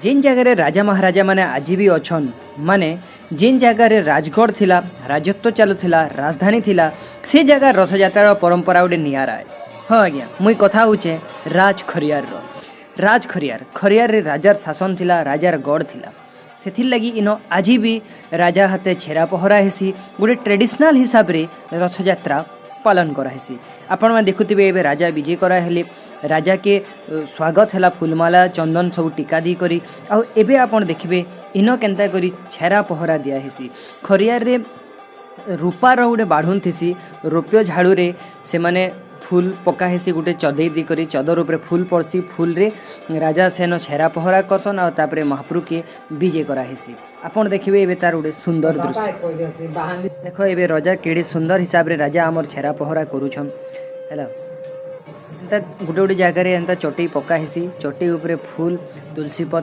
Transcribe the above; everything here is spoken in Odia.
ଯେନ୍ ଜାଗାରେ ରାଜା ମହାରାଜା ମାନେ ଆଜି ବି ଅଛନ୍, ମାନେ ଯେନ୍ ଜାଗାରେ ରାଜଗଡ଼ ଥିଲା, ରାଜତ୍ୱ ଚାଲୁଥିଲା, ରାଜଧାନୀ ଥିଲା, ସେ ଜାଗା ରଥଯାତ୍ରାର ପରମ୍ପରା ଗୋଟେ ନିଆରା ଏ। ହଁ ଆଜ୍ଞା, ମୁଇଁ କଥା ହଉଛେ ରାଜ ଖରିଆରର। ରାଜ ଖରିଆର, ଖରିଆରରେ ରାଜାର ଶାସନ ଥିଲା, ରାଜାର ଗଡ଼ ଥିଲା। ସେଥିର୍ଲାଗି ଇନ ଆଜି ବି ରାଜା ହାତେ ଛେରା ପହରା ହେସି, ଗୋଟେ ଟ୍ରେଡ଼ିସନାଲ୍ ହିସାବରେ ରଥଯାତ୍ରା ପାଳନ କରାହେସି। ଆପଣମାନେ ଦେଖୁଥିବେ, ଏବେ ରାଜା ବିଜେ କରାହେଲେ, ରାଜାକେ ସ୍ୱାଗତ ହେଲା, ଫୁଲମାଲା ଚନ୍ଦନ ସବୁ ଟୀକା ଦେଇକରି। ଆଉ ଏବେ ଆପଣ ଦେଖିବେ ଇନ କେନ୍ତା କରି ଛେରା ପହରା ଦିଆହେସି। ଖରିଆରରେ ରୂପାର ଗୋଟେ ବାଢ଼ୁନ୍ ଥିସି, ରୌପ୍ୟ ଝାଡ଼ୁରେ ସେମାନେ ଫୁଲ ପକା ହେସି। ଗୋଟେ ଚଦେଇ ଦେଇକରି ଚଦର ଉପରେ ଫୁଲ ପଡ଼୍ସି, ଫୁଲରେ ରାଜା ସେନ ଛେରା ପହରା କରସନ୍ ଆଉ ତାପରେ ମହାପ୍ରଭୁକେ ବିଜେ କରାହେସି। ଆପଣ ଦେଖିବେ ଏବେ ତାର ଗୋଟେ ସୁନ୍ଦର ଦୃଶ୍ୟ। ଦେଖ, ଏବେ ରଜା କେଡ଼େ ସୁନ୍ଦର ହିସାବରେ ରାଜା ଆମର ଛେରା ପହରା କରୁଛନ୍। ହେଲା, ଏନ୍ତା ଗୋଟେ ଗୋଟେ ଜାଗାରେ ଏନ୍ତା ଚଟେଇ ପକା ହେସି, ଚଟେଇ ଉପରେ ଫୁଲ, ତୁଳସୀ ପତ୍ର।